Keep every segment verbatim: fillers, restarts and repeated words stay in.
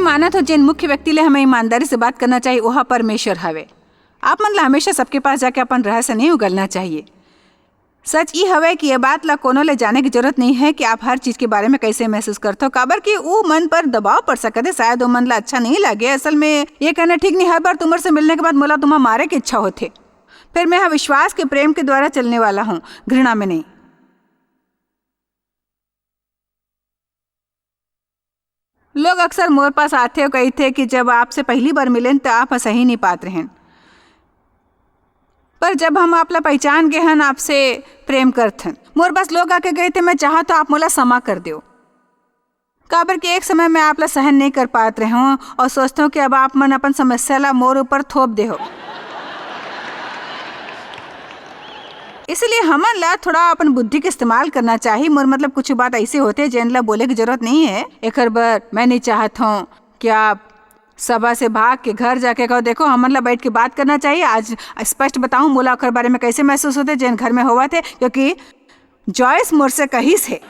मानत हो, जेन मुख्य व्यक्ति ले हमें ईमानदारी से बात करना चाहिए, वह परमेश्वर हवे। आप मन ला हमेशा सबके पास जाके अपन रहस्य नहीं उगलना चाहिए। सच ई हवे कि ये बात ला कोनो ले जाने की जरूरत नहीं है कि आप हर चीज के बारे में कैसे महसूस करथो, काबर कि ऊ मन पर दबाव पड़ सकत है, शायद वो मन ला अच्छा नहीं लगे। असल में ये कहना ठीक नहीं, हर बार तुमर से मिलने के बाद मोला तुम्हें मारे की इच्छा होथे। फिर मैं हा विश्वास के प्रेम के द्वारा चलने वाला हूँ, घृणा में नहीं। लोग अक्सर मोर पास आथे अउ कहिथे कि जब आपसे पहली बार मिलेन, त आप ह सही नहीं पात रहेन, पर जब हम आप ला पहचान गे हन, आपसे प्रेम करथन। मोर पास लोग आके कहिथे, "मैं चाहत हूँ, आप मोला क्षमा कर देव, काबर कि एक समय मैं आप ला सहन नहीं कर पात रहे हूँ और सोचते हूँ कि अब आप मन अपन समस्या ला मोर ऊपर थोप दे हो।" इसलिए हमन ला थोड़ा अपन बुद्धि के इस्तेमाल करना चाहिए। मोर मतलब, कुछ बात ऐसे होते, जेन ला बोले की जरूरत नहीं है। एकर बर मैं नहीं चाहत हूँ कि आप सभा से भाग के घर जाके कहो, "देखो, हमन ला बैठ के बात करना चाहिए। आज स्पष्ट बताऊं, मोला ओकर बारे में कैसे महसूस होते, जेन घर में होवत हे, क्योंकि जॉयस मोर से कहिस हे।"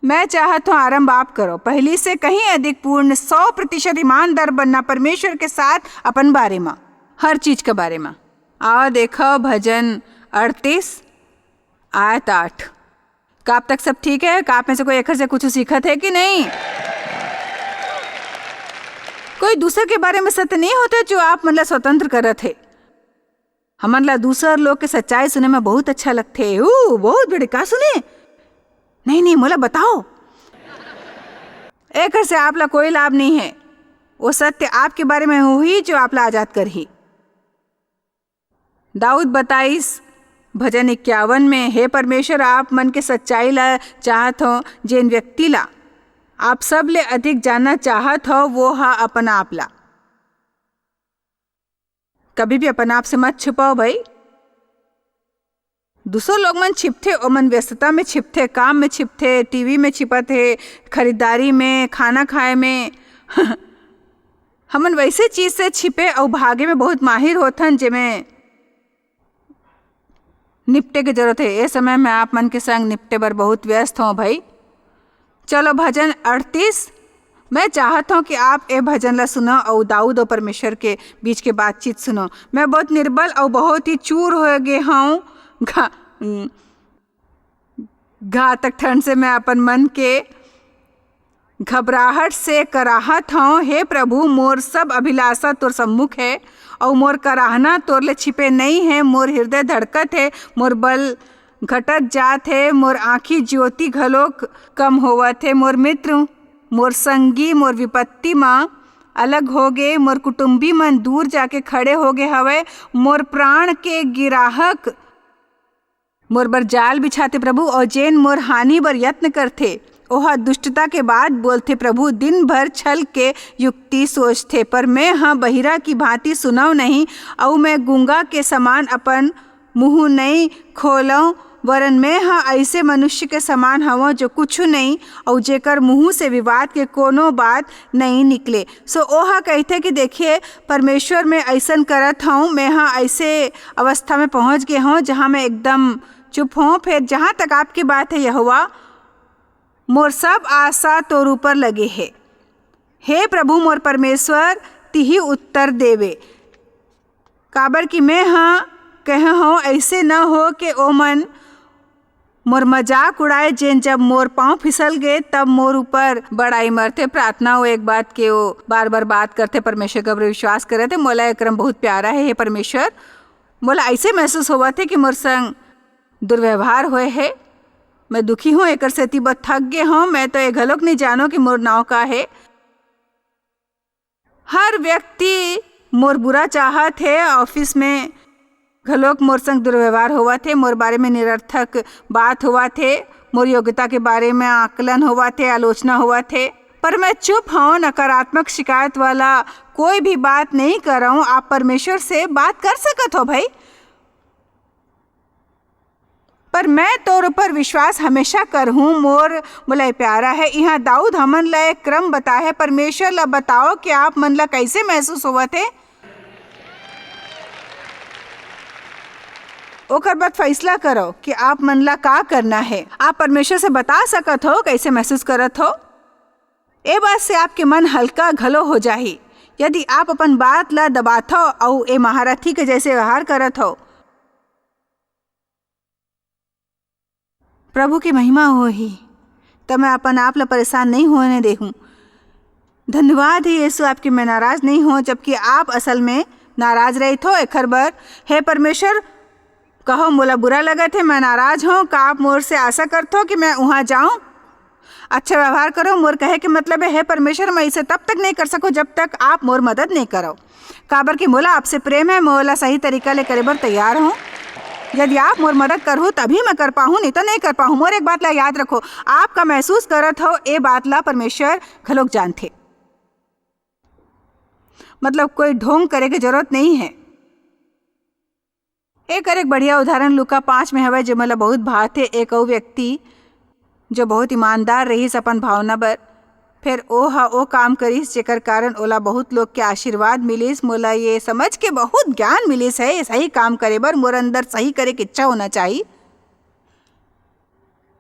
मैं चाहत हूँ, आरंभ आप करो। पहली से कहीं अधिक पूर्ण, सौ प्रतिशत ईमानदार बनना परमेश्वर के साथ अपन बारे में, हर चीज के बारे में। आओ देखो भजन अड़तीस, आयत आठ। का आप तक सब ठीक है? का आप में से कोई एकर से कुछ सीखत है कि नहीं? कोई दूसर के बारे में सत्य नहीं होते जो आप मन ला स्वतंत्र करत है। हमन ला दूसर लोग के सच्चाई सुने में बहुत अच्छा लगथे। ऊ, बहुत बड़े का सुने? नहीं, नहीं, मोला बताओ। एकर से आप ला कोई लाभ नहीं है। वो सत्य आपके बारे में होही जो आप ला आजाद करही। दाऊद बताइस भजन इक्यावन में, "हे परमेश्वर, आप मन के सच्चाई ला चाहत हो, जेन व्यक्ति ला आप सब ले अधिक जानना चाहत हो, वो हा अपन आप ला।" कभी भी अपन आप से मत छुपाओ भाई। दूसर लोग मन छिपथे, ओमन व्यस्तता में छिपथे, काम में छिपथे, टीवी में छिपत हे, खरीदारी में, खाना खाए में। हमन वैसे चीज से छिपे अउ भागे में बहुत माहिर होथन, जेमे निपटे के जरूरत हे। ए समय मैं आप मन के संग निपटे बर बहुत व्यस्त हूँ भाई। चलो भजन अड़तीस, मैं चाहत हूँ कि आप ए भजन ला सुनो अउ दाऊद अउ परमेश्वर के बीच के बातचीत सुनो। मैं बहुत निर्बल अउ बहुत ही चूर हो गे हूँ। घा-, घातक ठंड से मैं अपन मन के घबराहट से कराहत हूँ। हे प्रभु, मोर सब अभिलाषा तोर सम्मुख है, अउ मोर कराहना तोर ले छिपे नहीं है। मोर हृदय धड़कत है, मोर बल घटत जात हे, मोर आँखी ज्योति घलोक कम होवत हे। मोर मित्र, मोर संगी, मोर विपत्ति म अलग हो गे, मोर कुटुम्बी मन दूर जाके खड़े हो गे हवय। मोर प्राण के गिराहक मोर बर जाल बिछाथे प्रभु, अउ जेन मोर हानि बर यत्न करथे, ओह दुष्टता के बात बोलथे प्रभु। दिन भर छल के युक्ति सोचथे, पर मैं ह बहिरा की भांति सुनव नहीं, अउ मैं गूंगा के समान अपन मुंह नइ खोलंव, वरन मैं ह अइसे मनुष्य के समान हवंव, जो कुछु नइ, अउ जेकर मुंह से विवाद के कोनो बात नइ निकले। सो ओह कहिथे कि देखिए, परमेश्वर, मैं अइसन करत हंव, मैं ह अइसे अवस्था में पहुंच गे हंव, जहां मैं एकदम चुप हंव। फेर जहां तक आपकी बात हे, यहोवा, मोर सब आसा तोर ऊपर लगे हे। हे प्रभु, मोर परमेश्वर, तिही उत्तर देवे। काबर कि मैं ह कहे हंव, अइसे न हो के ओमन मोर मजाक उड़ाए, जेन जब मोर पांव फिसल गे, तब मोर ऊपर बड़ाई मरथे। प्रार्थना, वो एक बात के वो बार-बार बात करथे, परमेश्वर के ऊपर विश्वास करथे। मोला ये क्रम बहुत प्यारा हे, हे परमेश्वर। मोला अइसे महसूस होवत हे कि मोर संग दुर्व्यवहार होए हे। मैं दुखी हंव, एकर सेती ब-, थक गे हंव। मैं तो ये घलोक नइ जानंव कि मोर नांव का हे। हर व्यक्ति मोर बुरा चाहत हे, ऑफिस में घलोक मोर संग दुर्व्यवहार होवत हे, मोर बारे में निरर्थक बात होवत हे, मोर योग्यता के बारे में आकलन होवत हे, आलोचना होवत हे, पर मैं चुप हंव, नकारात्मक शिकायत वाला कोई भी बात नइ करंव। आप परमेश्वर से बात कर सकत हो भाई। पर मैं तोर ऊपर विश्वास हमेशा करहूं, मोर, मोला ये प्यारा हे। इहां दाऊद हमन ला एक क्रम बताए हे, परमेश्वर ला बताओ कि आप मन ला कइसे महसूस होवत हे। ओकर बाद फैसला करो कि आप मन ला का करना है। आप परमेश्वर से बता सकत हो, कैसे महसूस करत हो। ए बात से आपके मन हल्का घलो हो जाही। यदि आप अपन बात ला दबाथव अउ ए महारथी के जैसे व्यवहार करत हो, प्रभु की महिमा होही, त मैं अपन आप ला परेशान नहीं होने देहूं। धन्यवाद हे यीशु, आपके मैं नाराज नहीं हों, जबकि आप असल में नाराज रहिथो। एखर बर, हे परमेश्वर, कहो, मोला बुरा लगत हे, मैं नाराज हों, का आप मोर से आशा करथो कि मैं उहाँ जाऊं? अच्छा व्यवहार करो। मोर कहे के मतलब हे, हे परमेश्वर, मैं इसे तब तक नहीं कर सकूं जब तक आप मोर मदद नहीं करो। काबर कि मोला आपसे प्रेम हे, मोला सही तरीका ले करे बर तैयार हों। यदि आप मोर मदद करहू तभी मैं कर पाहूं, नहीं तो नहीं कर पाहूं। मोर एक बात ला याद रखो, आपका महसूस करत हो ए बात ला परमेश्वर घलोक जानथे। मतलब कोई ढोंग करे के जरूरत नहीं है। एकर एक बढ़िया उदाहरण लूका पाँच में हवय, जे मोला बहुत भाथे। एक अउ व्यक्ति, जो बहुत ईमानदार रहिस अपन भावना बर, फेर ओ ह ओ काम करिस, जेकर कारण ओला बहुत लोग के आशीर्वाद मिलिस। मोला ये समझ के बहुत ज्ञान मिलिस है, ये सही काम करे बर मोर अंदर सही करे के इच्छा होना चाहिए।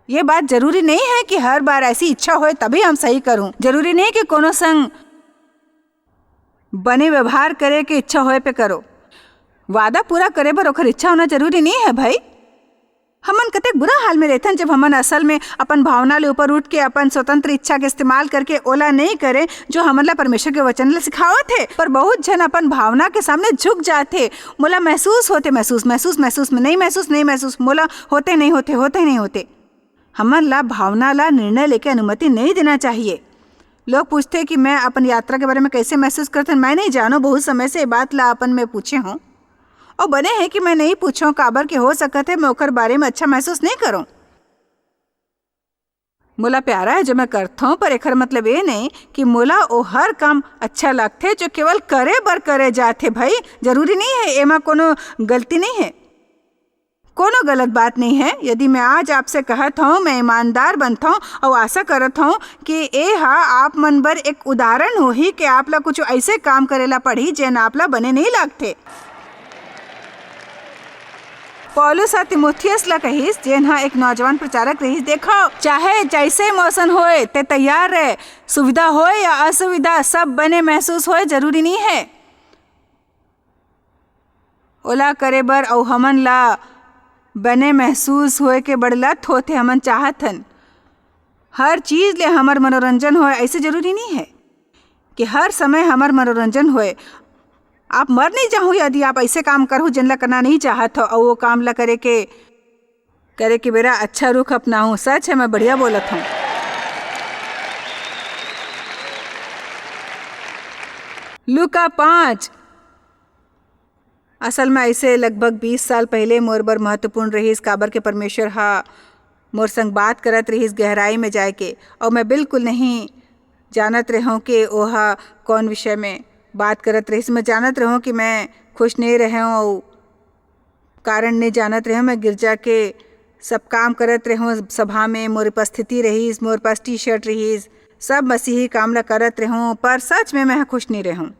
ये बात जरूरी नहीं है कि हर बार ऐसी इच्छा होए तभी हम सही करूं। जरूरी नहीं कि कोनो संग बने व्यवहार करे के इच्छा होए पे करो। वादा पूरा करे बर ओकर इच्छा होना जरूरी नहीं है भाई। हमन कतेक बुरा हाल में रहथन, जब हमन असल में अपन भावना ले ऊपर उठ के अपन स्वतंत्र इच्छा के इस्तेमाल करके ओला नहीं करे, जो हमन ला परमेश्वर के वचन ला सिखावत हे। पर बहुत झन अपन भावना के सामने झुक जाथे। मोला महसूस होते, महसूस, महसूस, महसूस, नहीं महसूस, नहीं महसूस, मोला होते, नहीं होते, होते, नहीं होते। हमन ला भावना ला निर्णय लेके अनुमति नहीं देना चाहिए। लोग पूछथे कि मैं अपन यात्रा के बारे में कैसे महसूस करथन, मैं नहीं जानो। बहुत समय से ये बात ला अपन में पूछे हों, और बने है कि मैं नहीं पूछों, काबर के हो सकत है मैं ओकर बारे में अच्छा महसूस नहीं करों। मोला प्यारा है जो मैं करथों, पर एकर मतलब ये नहीं कि मोला ओ हर काम अच्छा लगथे जो केवल करे बर करे जाथे। भाई, जरूरी नहीं है, एमा कोनो गलती नहीं है। कोनो गलत बात नहीं है। यदि मैं आज आपसे कहत हूँ, मैं ईमानदार बनथौं अउ आशा करत हूँ कि ए हा आप मन बर एक उदाहरण होही कि आप ला कुछ ऐसे काम करे ला पड़ही, जेन आप ला बने नहीं लागथे। पौलुस ह तीमुथियुस ला कहिस, जेन ह एक नौजवान प्रचारक रहिस, "देखो, चाहे जैसे मौसम होए, ते तैयार रहे। सुविधा होए या असुविधा, सब बने महसूस होए जरूरी नहीं है।" ओला करे बर अउ हमन ला बने महसूस होए के बड़लत होथे। हमन चाहत हन हर चीज ले हमर मनोरंजन होए, ऐसे जरूरी नहीं है कि हर समय हमर मनोरंजन होए। आप मर नहीं जाहू यदि आप ऐसे काम करहू जेन ला करना नहीं चाहत हो, अउ वो काम ला करे के, करे के बेरा अच्छा रुख अपनाहू। सच है, मैं बढ़िया बोलत हूँ। लूका पाँच। असल में ऐसे लगभग बीस साल पहले मोर बर महत्वपूर्ण रहिस, काबर के परमेश्वर हा मोर संग बात करत रहिस गहराई में जाए के, और मैं बिल्कुल नहीं जानत रहूँ कि ओहा कौन विषय में बात करत रहिस। मैं जानत रहूँ कि मैं खुश नहीं रहूँ, और कारण नहीं जानत रहूँ। मैं गिरजा के सब काम करत रहूँ, सभा में मोर उपस्थिति रहिस, मोर पास टी शर्ट रहिस, सब मसीही काम ला करत रहूँ, पर सच में मैं खुश नहीं रहूँ।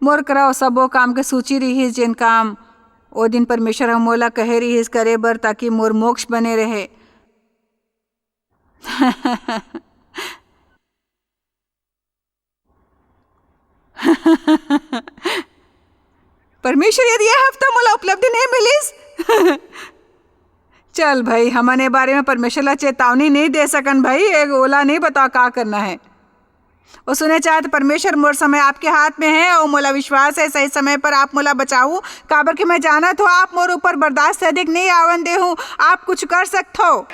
मोर करा ओ सबो काम के सूची रिहिस, जेन काम ओ दिन परमेश्वर ह मोला कहे रिहिस करे बर, ताकि मोर मोक्ष बने रहे। परमेश्वर, यदि ये हफ्ता मोला उपलब्धि नहीं मिलिस, चल भाई, हमन ए बारे में परमेश्वर ला चेतावनी नहीं दे सकन भाई, ए ओला नहीं बता का करना है। वो सुने चाहत, "परमेश्वर, मोर समय आपके हाथ में है और मोला विश्वास है, सही समय पर आप मोला बचाऊ, काबर कि मैं जानत हूँ, आप मोर ऊपर बर्दाश्त से अधिक नहीं आवन देहू, आप कुछ कर सकत हो।"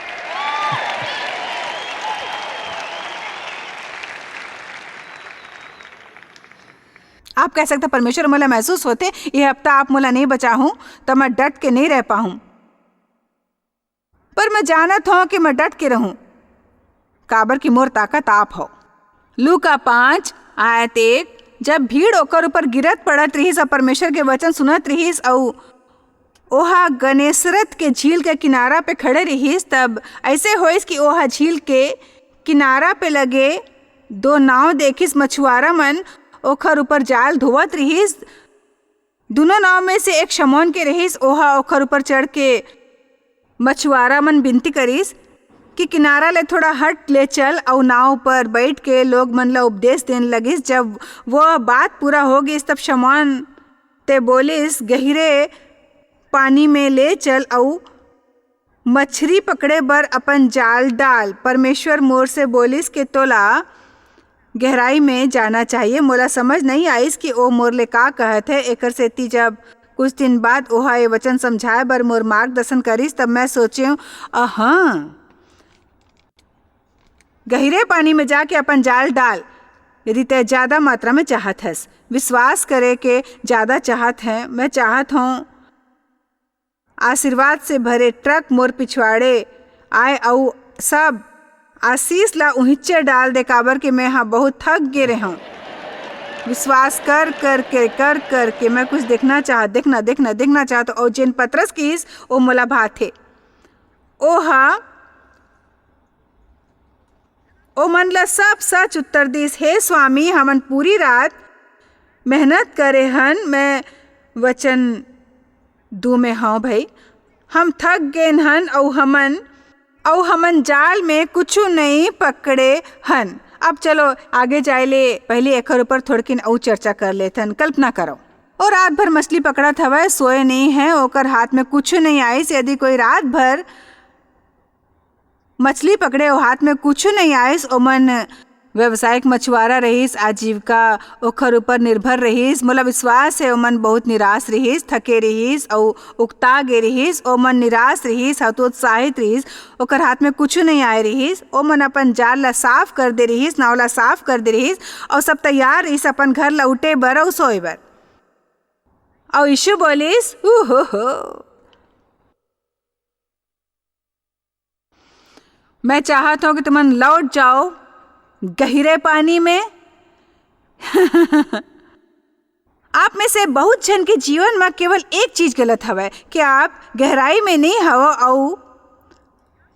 आप कह सकते, "परमेश्वर, मोला महसूस होते, ये हफ्ता आप मोला नहीं बचाहू, तो मैं डट के नहीं रह पाहूँ।" पर मैं जानत हौं कि मैं डट के रहूं, काबर कि मोर ताकत आप हो। लूका पाँच, आयत एक, जब भीड़ ओकर ऊपर गिरत पड़त रिहिस अउ परमेश्वर के वचन सुनत रिहिस, अउ ओहा गनेसरत के झील के किनारा पे खड़े रिहिस, तब ऐसे होइस कि ओहा झील के किनारा पे लगे दो नाव देखिस। मछुआरा मन ओखर ऊपर जाल धोवत रिहिस, दुनों नाव में से एक शमौन के रहिस, ओहा ओखर ऊपर चढ़ के मछुआरा मन बिनती करिस कि किनारा ले थोड़ा हट ले चल, अउ नाव पर बइठ के लोग मन ला उपदेश देन लगिस। जब वो बात पूरा हो गिस, तब शमौन ते बोलिस, "गहिरे पानी में ले चल अउ मछरी पकड़े बर अपन जाल डाल।" परमेश्वर मोर से बोलिस के तोला गहराई में जाना चाहिए। मोला समझ नइ आइस कि ओ मोर ले का कहत हे। एकर सेती जब कुछ दिन बाद ओहा ए वचन समझाए बर मोर मार्गदर्शन करिस, तब मैं सोचेंव, "अहाँ, गहिरे पानी में जाके अपन जाल डाल, यदि तैं ज्यादा मात्रा में चाहत हस।" विश्वास करे के ज्यादा चाहत हे। मैं चाहत हूँ आशीर्वाद से भरे ट्रक मोर पिछवाड़े आए अउ सब आशीष ला उहिच्चे डाल दे, काबर के मैं हा बहुत थक गे रहूं। विश्वास कर कर के, कर कर के मैं कुछ देखना चाहत, देखना, देखना, देखना चाहत, अउ जेन पतरस किस, ओ मोला भाथे। ओहा ओमन ला सब सच उत्तर दिस, "हे स्वामी, हमन पूरी रात मेहनत करे हन।" मैं वचन दू में हव, "भई, हम थक गेन हन, अउ हमन, अउ हमन जाल में कुछु नइ पकड़े हन।" अब चलो, आगे जाए ले पहिली एकर ऊपर थोड़किन अउ चर्चा कर लेथन। कल्पना करो, ओ रात भर मछली पकड़त हवय, सोए नइ है, ओकर हाथ में कुछु नइ आइस। यदि कोई रात भर मछली पकड़े, ओ हाथ में कुछु नइ आइस। ओमन व्यावसायिक मछुआरा रहिस, आजीविका ओखर ऊपर निर्भर रहिस। मोला विश्वास हे, ओमन बहुत निराश रहिस, थके रहिस अउ उकता गे रहिस। ओमन निराश रहिस, हतोत्साहित रहिस, ओकर हाथ में कुछु नइ आए रहिस। ओमन अपन जाल ला साफ कर दे रहिस, नाव ला साफ कर दे रहिस अउ सब तैयार रहिस अपन घर लौटे बर अउ सोए बर। अउ यीशु बोलिस, "उहो हो, मैं चाहत हूं कि तुमन लौट जाओ गहिरे पानी में।" आप में से बहुत झन के जीवन में केवल एक चीज गलत हवय कि आप गहराई में नहीं हव अउ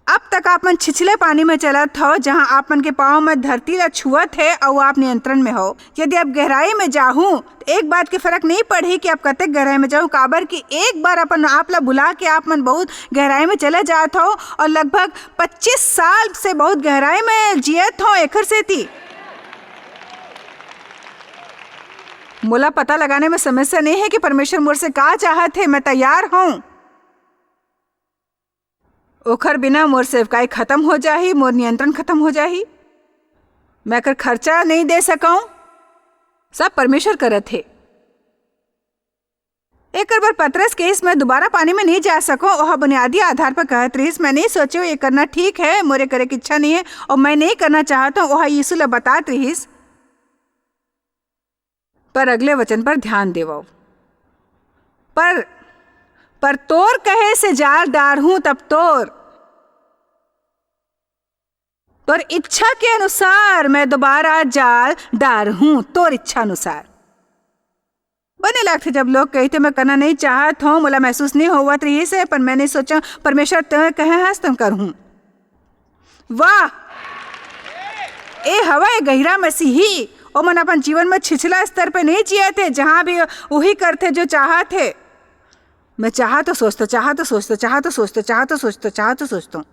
अब तक आप मन छिछले पानी में चलत हव, जहां आप मन के पांव में धरती ला छुअत हे अउ आप नियंत्रण में हव। यदि आप गहराई में जाहू, तो एक बात के फर्क नहीं पड़ही कि आप कतेक गहराई में जाहू, काबर कि एक बार अपन आप ला भुला के आप मन बहुत गहराई में चले जात हव अउ लगभग पच्चीस साल से बहुत गहराई में जियत हव। एखर सेती मोला पता लगाने में समस्या नहीं है कि परमेश्वर मोर से का चाहत हे। मैं तैयार हूं। ओखर बिना मोर सेवकाई खत्म हो जाही, मोर नियंत्रण खत्म हो जाही। मैं एकर खर्चा नहीं दे सकूं, सब परमेश्वर करत हे। एकर बर पतरस के इस, "मैं दोबारा पानी में नहीं जा सकूं," ओह बुनियादी आधार पर कहत रहिस, "मैं नहीं सोचेंव ये करना ठीक है, मोरे करे के इच्छा नहीं है और मैं नहीं करना चाहत हूं," ओह यीशु ला बतात रहिस। पर अगले वचन पर ध्यान देवव। पर, पर तोर कहे से जाल डारहूं तब तोर, तोर इच्छा के अनुसार मैं दोबारा जाल डारहूं, तोर इच्छा अनुसार। बने लगथे जब लोग कहिथे, "मैं करना नहीं चाहत हूं, मोला महसूस नहीं होवत रहिस हे, पर मैं नहीं सोचा, परमेश्वर तैं कहे हस, त करहूं।" वाह, ए हवय गहिरा मसीही। ओमन अपन जीवन में छिछला स्तर पे नहीं जियत हे, जहां भी वही करथे जो चाहत हे। मैं चाहत तो सोचतो, चाहत तो सोचतो, चाहत तो सोचतो, चाहत तो सोचतो, चाहत तो सोचतो।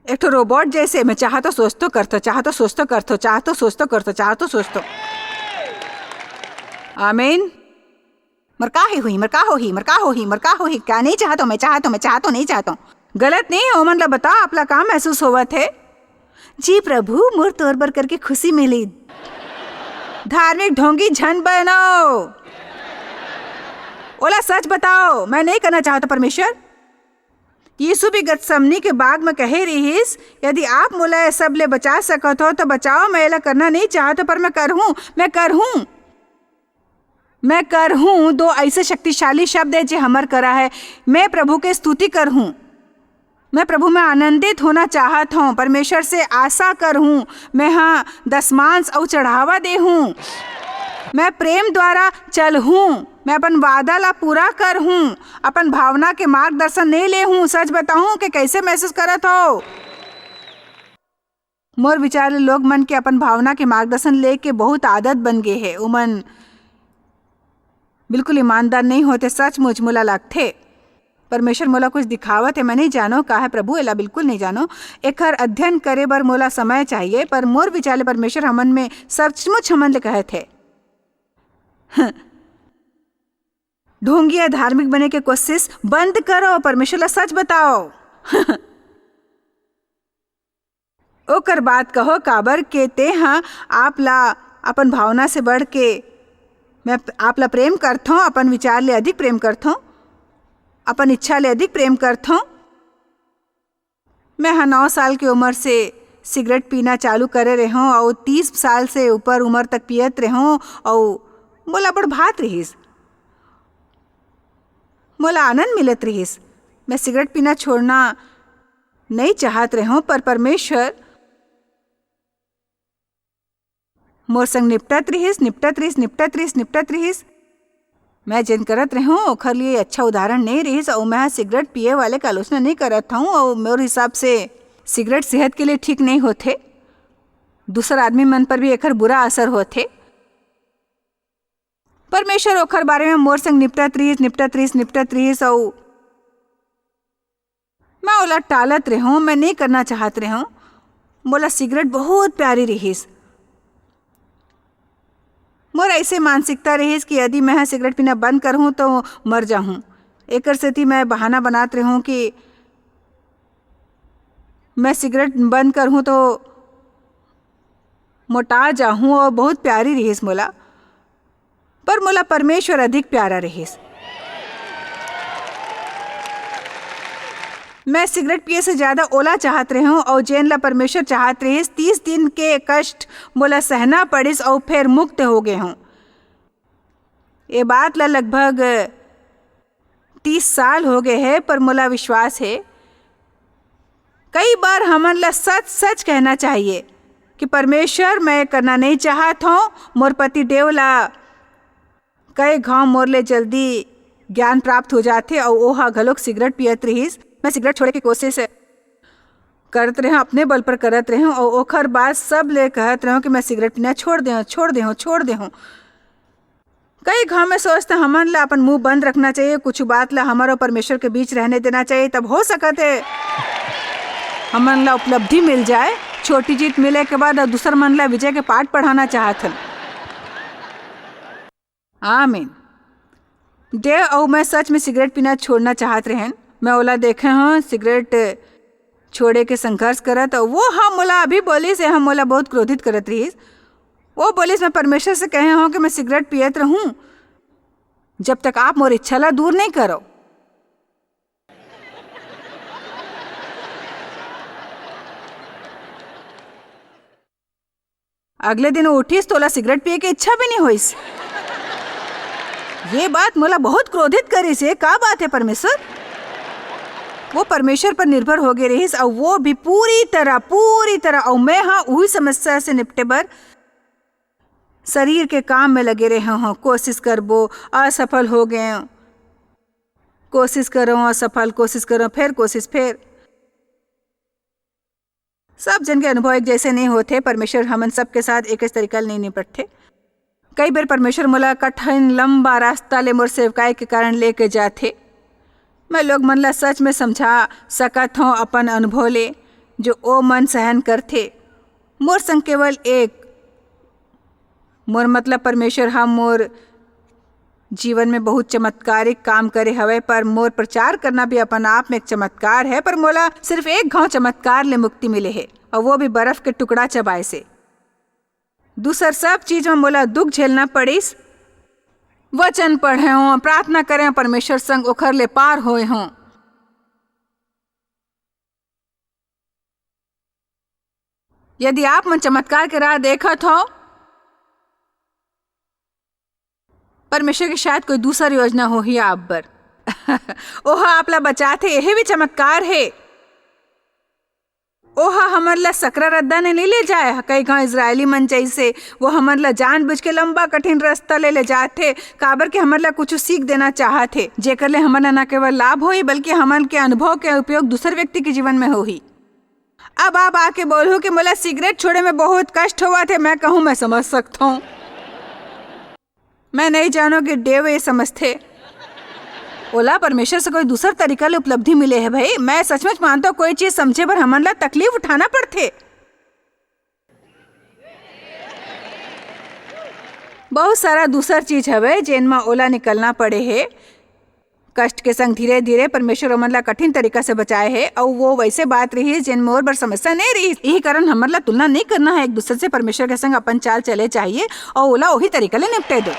एक ठो रोबोट जैसे मैं चाहत तो सोचतो करतो, चाहत तो सोचतो करतो, चाहत तो सोचतो करतो, चाहत तो सोचतो। आमीन। मर का हे हुई, मर का होही, मर का होही, मर का होही, क्या नहीं चाहतो, मैं चाहतो, मैं चाहतो, नहीं चाहतो। गलत नहीं है, ओमन ला बता, आप ला का महसूस होवत हे? "जी प्रभु, मोर तोर बर करके खुशी मिली।" धार्मिक ढोंगी झन बनो। ओला सच बताओ, मैं नहीं करना चाहतो परमेश्वर। यीशु भी गतसमनी के बाग में कहे रिहिस, "यदि आप मोला ये सब ले बचा सकत हो, तो बचाओ, मैं एला करना नहीं चाहत, पर मैं करहूं, मैं करहूं।" मैं करहूं, दो ऐसे शक्तिशाली शब्द है जे हमर करा है, "मैं प्रभु के स्तुति करहूं, मैं प्रभु में आनंदित होना चाहत हूं, परमेश्वर से आशा करहूं, मैं हां दसमांश अउ चढ़ावा देहूं, मैं प्रेम द्वारा चलहूं, मैं अपन वादा ला पूरा करहूं, अपन भावना के मार्गदर्शन नहीं लेहूं।" सच बताऊं कि कैसे महसूस करत हो? मोर विचार ले लोग मन के अपन भावना के मार्गदर्शन लेके बहुत आदत बन गे हे। उमन बिल्कुल ईमानदार नहीं होते, सचमुच मोला लगथे। परमेश्वर मोला कुछ दिखावत हे, मैं नहीं जानो का हे प्रभु, एला बिल्कुल नहीं जानो। एखर अध्ययन करे बर मोला समय चाहिए, पर मोर विचार ले परमेश्वर हमन में सचमुच हमन ले कहत हे। ढोंगी या धार्मिक बने के कोशिश बंद करो, परमेश्वर ला सच बताओ। ओकर बात कहो, काबर के तेंह आप ला अपन भावना से बढ़ के, मैं आप ला प्रेम करथों, अपन विचार ले अधिक प्रेम करथों, अपन इच्छा ले अधिक प्रेम करथों। मैं ह नौ साल के उम्र से सिगरेट पीना चालू करे रेहों अउ तीस साल से ऊपर उम्र तक पियत रेहों अउ मोला बड़ भात रिहिस, मोला आनंद मिलत रिहिस। मैं सिगरेट पीना छोड़ना नहीं चाहत रेहों, पर परमेश्वर मोर संग निपटत रिहिस, निपटत रिहिस, निपटत रिहिस, निपटत रिहिस। मैं जेन करत रेहों, ओखर लिए अच्छा उदाहरण नहीं रिहिस, अउ मैं ह सिगरेट पिए वाले के आलोचना नहीं करत हूँ, अउ मोर हिसाब से सिगरेट सेहत के लिए ठीक नहीं होथे, दूसर आदमी मन पर भी एखर बुरा असर होथे। परमेश्वर ओखर बारे में मोर संग निपटत रिहिस, निपटत रिहिस, निपटत रिहिस, अउ मैं ओला टालत रेहों, मैं नहीं करना चाहत रेहों। मोला सिगरेट बहुत प्यारी रिहिस। मोर ऐसे मानसिकता रिहिस कि यदि मैं ह सिगरेट पीना बंद करहूँ तो मर जाहूँ। एकर सेती मैं बहाना बनात रेहों कि मैं सिगरेट बंद करहूँ तो मोटा जाहूँ, अउ बहुत प्यारी रिहिस मोला। पर मोला परमेश्वर अधिक प्यारा रिहिस। मैं सिगरेट पिए से ज्यादा ओला चाहत रेहों, अउ जेन ला परमेश्वर चाहत रिहिस, तीस दिन के कष्ट मोला सहना पड़िस, अउ फेर मुक्त हो गे हों। ये बात ला लगभग तीस साल हो गे हे, पर मोला विश्वास हे, कई बार हमन ला सच-सच कहना चाहिए कि परमेश्वर, मैं करना नहीं चाहत हों। मोर पति देव ला कई घांव मोर ले जल्दी ज्ञान प्राप्त हो जाथे, अउ ओहा घलोक सिगरेट पियत रिहिस। मैं सिगरेट छोड़े के कोशिश करत रेहों, अपने बल पर करत रेहों, अउ ओखर बाद सब ले कहत रेहों कि मैं सिगरेट पीना छोड़ देहों, छोड़ देहों, छोड़ देहों। कई घांव में सोचते हमन ला अपन मुंह बंद रखना चाहिए, कुछ बात ला हमर अउ परमेश्वर के बीच रहने देना चाहिए, तब हो सकत हे हमन ला उपलब्धि मिल जाए। छोटी जीत मिले के बाद अउ दूसर मन ला विजय के पाठ पढ़ाना चाहत हन। आमीन। देव अउ मैं सच में सिगरेट पीना छोड़ना चाहत रहेन। मैं ओला देखे हों सिगरेट छोड़े के संघर्ष करत, अउ वो ह मोला अभी बोलिस, ये ह मोला बहुत क्रोधित करत रिहिस। वो बोलिस, मैं परमेश्वर से कहे हों कि मैं सिगरेट पियत रहूं, जब तक आप मोर इच्छा ला दूर नहीं करो। अगले दिन वो उठिस, तोला सिगरेट पिए के इच्छा भी नहीं होइस। ये बात मोला बहुत क्रोधित करिस, ये का बात है परमेश्वर? वो परमेश्वर पर निर्भर हो गए रहिस, अउ वो भी पूरी तरह, पूरी तरह। अउ मैं हा उही समस्या से निपटे बर शरीर के काम में लगे रहे हों, कोशिश करबो, असफल हो गए, कोशिश करो, असफल, कोशिश करो, फेर कोशिश, फेर। सब जन के अनुभव एक जैसे नहीं होथे, परमेश्वर हमन सबके साथ एक तरीका ले नहीं निपटथे। कई बेर परमेश्वर मोला कठिन लंबा रास्ता ले मोर सेवकाई के कारण लेके जाथे। मैं लोग मन ला सच में समझा सकत हों अपन अनुभव ले, जो ओ मन सहन करथे। मोर संग केवल एक, मोर मतलब परमेश्वर ह मोर जीवन में बहुत चमत्कारिक काम करे हवय, पर मोर प्रचार करना भी अपन आप में एक चमत्कार है। पर मोला सिर्फ एक घांव चमत्कार ले मुक्ति मिले हे, और वो भी बर्फ के टुकड़ा चबाए से। दूसर सब चीज में मोला दुख झेलना पड़िस। वचन पढ़े हों, प्रार्थना करे हों, परमेश्वर संग ओखर ले पार होए हों। यदि आप मन चमत्कार के राह देखत हो, परमेश्वर के शायद कोई दूसर योजना होही आप बर। ओह आप ला बचाथे, यही भी चमत्कार हे। ओह हमन ला सकरा रद्दा ने नहीं ले जाए, कई घांव इजरायली मन जैसे वो हमन ला जानबूझ के लंबा कठिन रास्ता ले ले जाथे, काबर के हमन ला कुछ सीख देना चाहत हे, जेकर ले हमन ला न केवल लाभ होई, बल्कि हमन के अनुभव के उपयोग दूसर व्यक्ति के जीवन में होही। अब आप आके बोलहू कि मोला सिगरेट छोड़े में बहुत कष्ट होवत हे, मैं कहूँ, मैं समझ सकत हूँ। मैं नहीं जानो कि देव ये समझथे। ओला परमेश्वर से कोई दूसर तरीका ले उपलब्धि मिले हे भाई। मैं सचमुच मानथों, कोई चीज समझे बर हमन ला तकलीफ उठाना पड़थे। बहुत सारा दूसर चीज हवे, जेन म ओला निकलना पड़े हे। कष्ट के संग धीरे-धीरे परमेश्वर ओमन ला कठिन तरीका से बचाए हे, अउ वो वैसे बात रिहिस, जेन मोर बर समस्या नइ रिहिस। इही कारण हमर ला तुलना नइ करना हे एक दूसर से, परमेश्वर के संग अपन चाल चले चाहिए, अउ ओला ओही तरीका ले निपटे दो।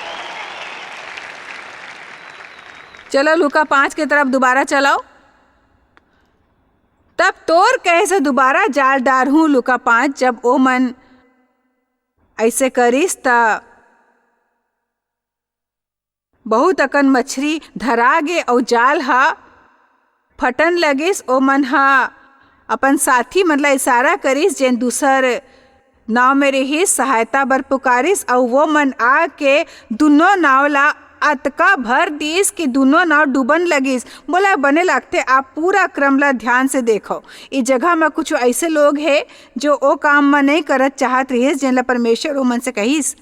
चलो, लूका पाँच के तरफ दोबारा चलाओ। तब तोर कहे से दोबारा जाल डारहूं, लूका पाँच, जब ओमन अइसे करिस, त बहुत अकन मछरी धरा गे अउ जाल ह फटन लगिस। ओमन ह अपन साथी मन ला इशारा करिस, जेन दूसर नाव में रिहिस, सहायता बर पुकारिस, अउ वो मन आके दुनों नाव ला अतका भर दिस कि दुनों नाव डूबन लगिस। मोला बने लागथे, आप पूरा क्रम ला ध्यान से देखो। ई जगह म कुछ ऐसे लोग हे, जो ओ काम म नइ करत चाहत रिहिस, जेन ला परमेश्वर ओमन से कहिस।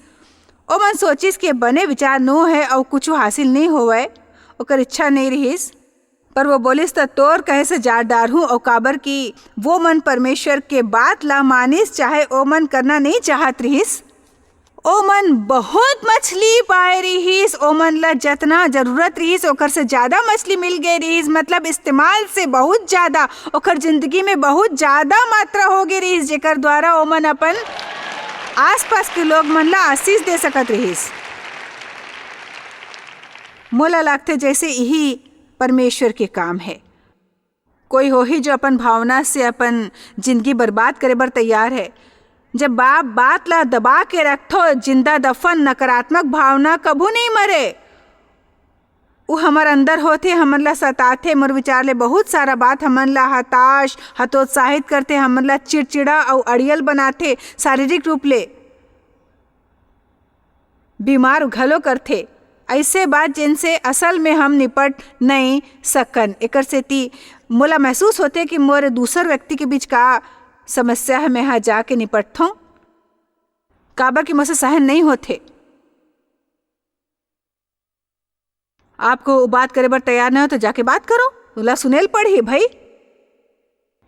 ओमन सोचिस कि बने विचार नो हे अउ कुछु हासिल नइ होवय, ओकर इच्छा नइ रिहिस। पर वो बोलिस, "त तोर कहे से जाल डारहूं," अउ काबर कि वो मन परमेश्वर के बात ला मानिस, चाहे ओमन करना नइ चाहत रिहिस। ओमन बहुत मछली पाए रिहिस, ओमन ला जतना जरूरत रिहिस, ओकर से ज्यादा मछली मिल गए रिहिस, मतलब इस्तेमाल से बहुत ज्यादा, ओकर जिंदगी में बहुत ज्यादा मात्रा हो गए रिहिस, जेकर द्वारा ओमन अपन आसपास के लोग मन ला आशीष दे सकत रिहिस। मोला लागथे जैसे इही परमेश्वर के काम हे। कोई होही जो अपन भावना से अपन जिंदगी बर्बाद करे बर तैयार हे। जब बाप बात ला दबा के रखथो, जिंदा दफन नकारात्मक भावना कभू नहीं मरे। उ हमर अंदर होथे, हमन ला सताथे, मोर विचार ले बहुत सारा बात हमन ला हताश, हतोत्साहित करथे, हमन ला चिड़चिड़ा अउ अड़ियल बनाथे शारीरिक रूप ले। बीमार घलो करथे। ऐसे बात जिनसे असल में हम निपट नहीं सकन। एकर सेती मोला महसूस होथे कि मोर दूसर व्यक्ति के बीच का समस्या हे, मैं हा जाके निपटथों, काबर कि मोसे सहन नहीं होथे। आपको बात करे बर तैयार नहीं हो तो जाके बात करो, ओला सुनेल पड़ही भाई।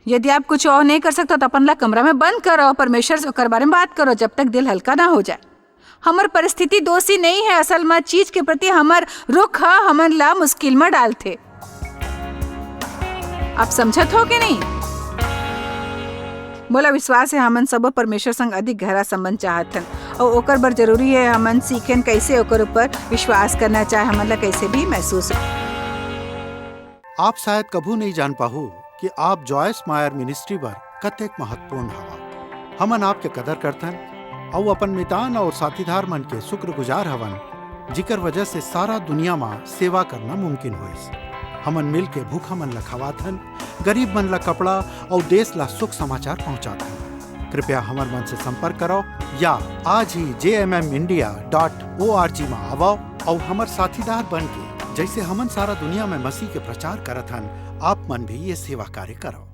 यदि आप कुछ और नहीं कर सकता तो अपन ला कमरा में बंद करो और परमेश्वर से ओकर बारे में बात करो, जब तक दिल हल्का ना हो जाए। हमर परिस्थिति दोषी नहीं है, असल में चीज के प्रति हमर रुख ह हमन ला मुश्किल में डालथे। आप समझत हो कि नहीं? मोला विश्वास है, हमन सबो परमेश्वर संग अधिक गहरा संबंध चाहत हन, अउ ओकर बर जरूरी है, हमन सीखेन कैसे ओकर ऊपर विश्वास करना, चाहे हमन ला कैसे भी महसूस हो। आप शायद कभू नहीं जान पाहू कि आप जॉयस मायर मिनिस्ट्री बर कतेक महत्वपूर्ण हवा। हमन आपके कदर करथन अउ अपन मितान अउ साथीदार मन के शुक्रगुजार हवन, जिकर वजह से सारा दुनिया म सेवा करना मुमकिन होइस। हमन मिल के भूखा मन ला खवाथन, गरीब मन ला कपड़ा अउ देश ला सुख समाचार पहुंचाथन। कृपया हमर मन से संपर्क करो या आज ही जे M M India dot O R G म आवो अउ हमर साथीदार बन के, जैसे हमन सारा दुनिया में मसीह के प्रचार करत हन, आप मन भी ये सेवा कार्य करो।